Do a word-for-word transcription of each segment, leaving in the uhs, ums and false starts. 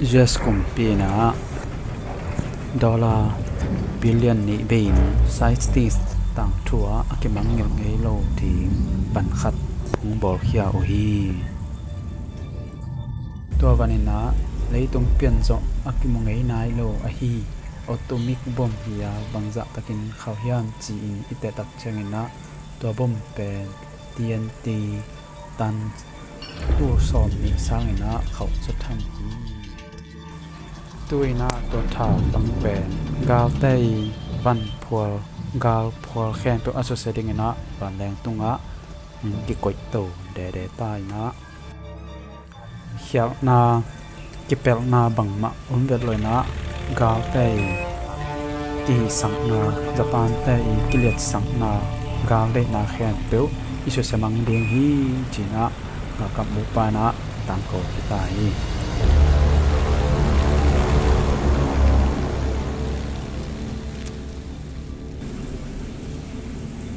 U S kumpi in ah dollar billion nih bei in scientist tangthu ah a kimangngilh ngei lo ding pan khat hong bawlkhia uh hi. Tua vanin ah leitung pian zawh a kimu ngei nai lo ahi atomic bomb hi a, bangzah takin khauh hiam ci-in i teh tak ciangin ah tua bomb pen T N T tan tul sawm nih sangin ah khauh zaw tham hi. Tu-in ah tua tha bang pen galte i van phual, gal phual khempeuh a susia dingin ah vanleng tungah hong kikoih to dede ta in ah, khialhna, kipelhna bangmah om vet lo in ah, galte i kihisakna, Japan te i kiliatsakna, gal deihna khempeuh i susia mang ding hi, ci-in ah galkap bupa in ah tangko kita hi.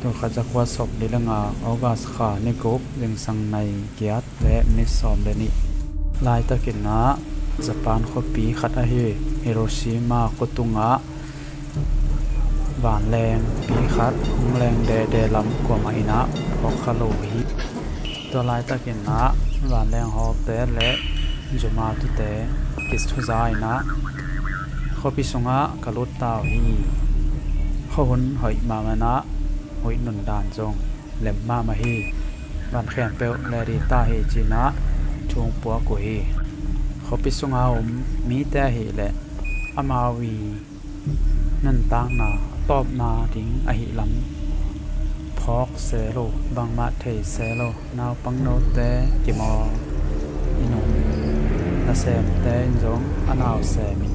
Tul khat za kua sawm li le nga, August kha ni guk, zingsang nai giat le minit sawm le nih laitakin ah Japan khuapi khat ahi Hiroshima khua tungah vanleng pi khat hong leng dede lam kuamah in ah phawk kha lo hi. Tua laitakin ah vanleng hawlte le zuma tute kithuza in ah khuapi sungah ka lut ta uh hi. Khuahun hoih mahmah in ah huih nundan zong lem mahmah hi. Van khempeuh ledi ta hi, ci-in ah thu hong puak uh hi. Khuapi sunga om mite ahih leh amau i nuntakna a tawpna ding ahih lam phawk se lo, bangmah thei se lo. Naupang note kimawl in um, nasemte in zong a nau semin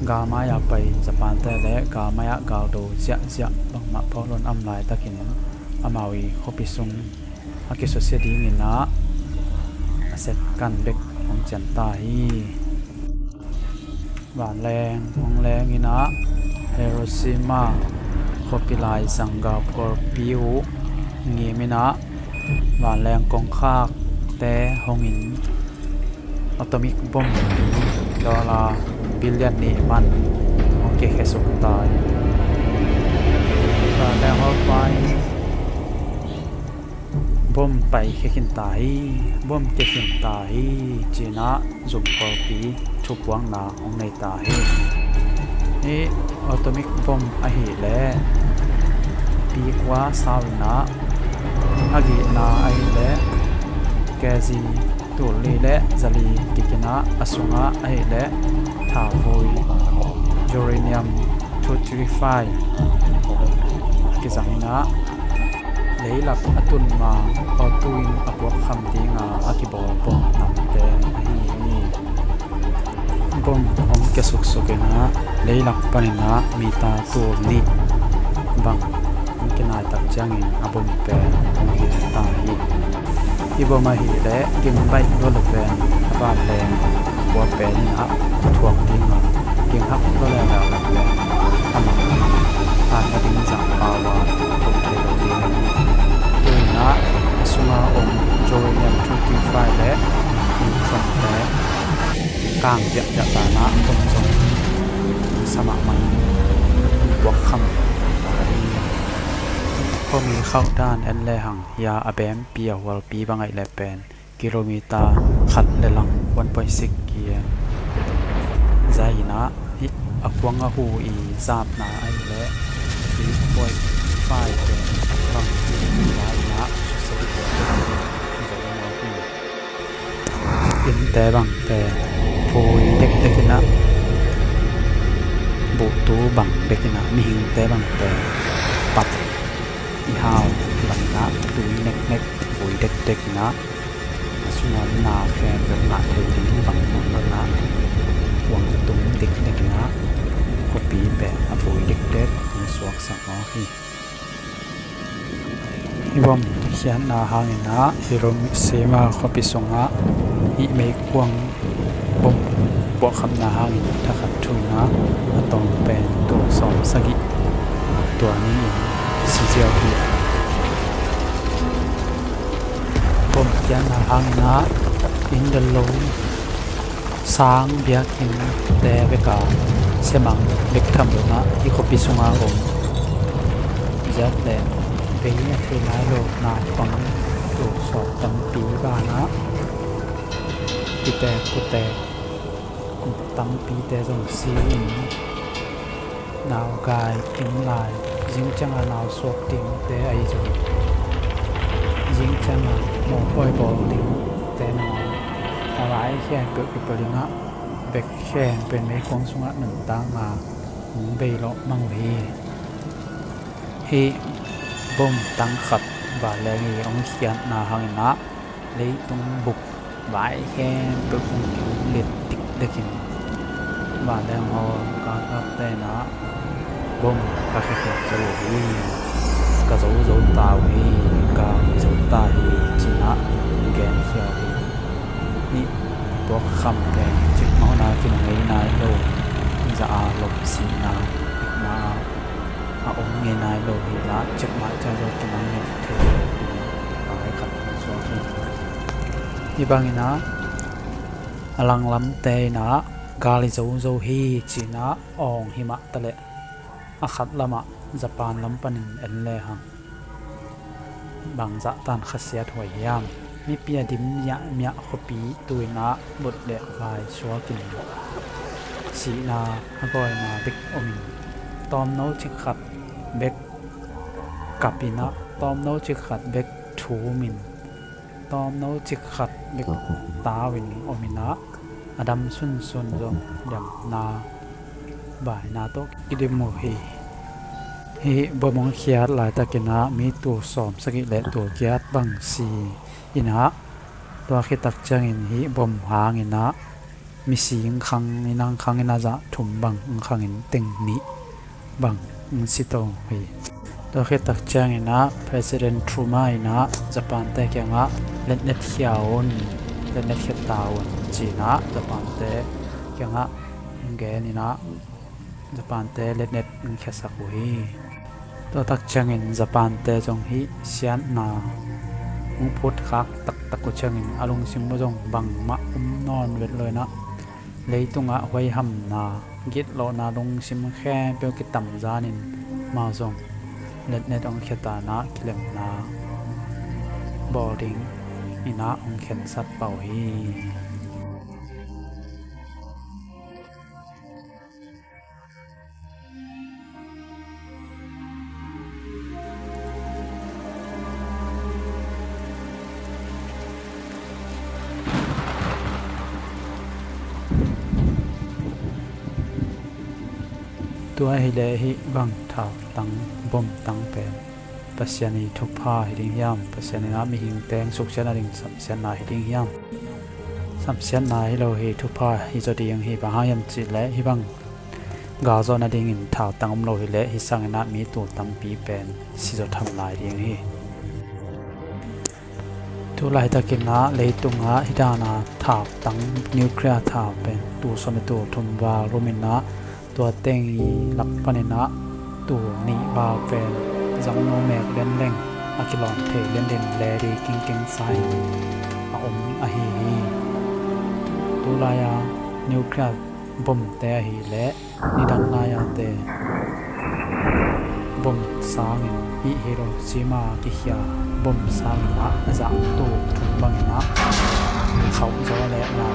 galmai ah pai, Japan te le galmai ah galdo ziahziah bangmah phawk lo in a om laitakin amau i khuapi sung a kisusia dingin ah a set kan bek hong cian ta hi. Vanleng hong leng in ah Hiroshima khuapi laizang galphualpi uh ngim in ah vanleng kongkhakte hong in atomic bomb pi dollar billion nih man hong kikhesuk ta hi. Vanleng hawlpa in bomb paikhia khin ta hi, bomb kia khin ta hi, ci-in ah zumkawlpi thupuakna hong nei ta hi. Hih atomic bomb ahih leh pi kua sau in ah, a gihna ahih leh K G tul li le zali kik in ah, a sungah ahih leh thavui uranium two three five kizang in ah, leilak a tun ma aw tu-in a puakkham dinga a kibawl bomb tamte ahi hi. Bomb hong kia suksuk in ah leilak panin ah mita tul nih bang hong kinai tak ciangin a bomb pen hong hilh ta hi. Hih bomb ahih leh ging baih lua le pen a vanleng kua pen in ah a thuak ding a, ging hak lua le leh a lak pen a mang ding, a na ding zang pau a thuk thei lo ding. Tu-in ah a sunga om uranium two three five le inn khonte kang ziahziah ta in ah a bomb zong sa mahmah in puakkham ta hi. Khuami khauh dan en lehang, hia a bempi a hualpi bang ahih leh pen kilometer khat le lang, one point six K M, zai in ah, hih a kuang a hu i zapna ahih leh three point five K M bang zai in ah susia dih. Innte bang pen phui dekdek in ah, buhtu bang bek in ah, mihingte bang pen pat i hau bang in ah, tui neknek, vui dekdek in ah, a sunga na khempeuh ngah thei ding bang in ah, kuang tum dekdek in ah, khuapi pen a vui dekdek hong suaksak mawk hi. Hih bomb khiatna hangin ah Hiroshima khuapi sungah hih meikuang bomb puahkhamna hangin thakhat thu in ah a tawng pen tul sawm sagih tua ni-in si ziau hi. Bomb khiatna hangin ah inn del lo Sang biakinn te bek a siamang bek tham lo in ah, i khuapi sungah om ziat le vei a thei nai lo naupang tul sawm tampi banah, pitek putek tampite zong si in, naugai kim lai, zing ciangin nau suak dingte ahi zong, zing ciangin mawhpawi bawl dingte nangawn, a lai khempeuh kipelh in ah, bek khempeuh in meikuang sungah nuntakna hong bei lawh mang uh hi. Hih bom tang khat vanleng i hong khiatna hangin ah, leitung bup vai khempeuh hong kilum liat dikdekin, vanleng hawl galkapte in ah bom ka khiakhiak zo uh hi, ka zozo ta uh hi, ka zozo ta hi, ci-in ah genkhia uh hi. Hih tuakkhamte cikmah hun ah kinung ngei nai lo, za a lawp sihna, hih ma a om ngei nai lo hi. Lah cikmah ciang zong kinung ngei thei lo hi. Vai khat suak hi. Hih bangin ah a langlamte in ah gal i zozo hi, ci-in ah awng hi mah taleh, a khat lamah Japan lam panin en lehang, bangzah tan khasiat huai hiam? Mipi a dim miahmiah khuapi tu-in ah bot le vai suakin, sihna a gawina bek omin, tawmno cikkhat bek kapin ah, tawmno cikkhat bek thumin, tawmno cikkhat bek tau-in omin ah, a dam sunsun zong demna, vaina tawh kidim uh hi. Hih bom hong khiat laitakin ah mi tul sawm sagih le tul giat bang si in ah, tua khit tak ciangin hih bom hangin ah misi hong khang in ah, hong khang in ah za thum bang hong khangin teng nih bang hong si to hi. Tua khit tak ciangin ah President Truman in ah Japan-te kiangah, letnet khia un, letnet khia ta un, ci-in ah Japan-te kiangah hong gen in ah, Japan-te letnet hong khiasak uh hi. Tua tak ciangin Japan-te zong hih siatna hong phutkhak taktak uh ciangin a lungsim uh zong bangmah om nawn vet lo in ah, leitungah huaihamna, gitlawhna lungsim khempeuh kitamzanin, amau zong letnet hong khia ta in ah kilemna bawl dingin ah hong khensat pah uh hi. Tua hileh hih bang thautang, bomtang pen Pasian ii thupha hi ding hiam? Pasian in ah mihingte hong suksiat nading samsiatna hi ding hiam? Samsiatna hi lo hi, thupha hi zaw ding hi. Bang hang hiam cihleh hih bang galzawh nadingin thautang om lo hileh hih sangin ah mi tul tampi pen sizaw tham lai ding hi. Tulaitakin ah leitungah hih dana thautang, nuclear thau pen tul sawm le tul thum val rumin ah, tua teng ii lak panin ah tul nih val pen zangno mek lianleng a kilawn thei lian ding ledi kingkeng sa in a om ahi hi. Tulai-a nuclear bomte ahileh nidang lai-ate bom sangin, hih Hiroshima kikhia bom sangin ah a zah tul thum bangin ah khauh zaw le na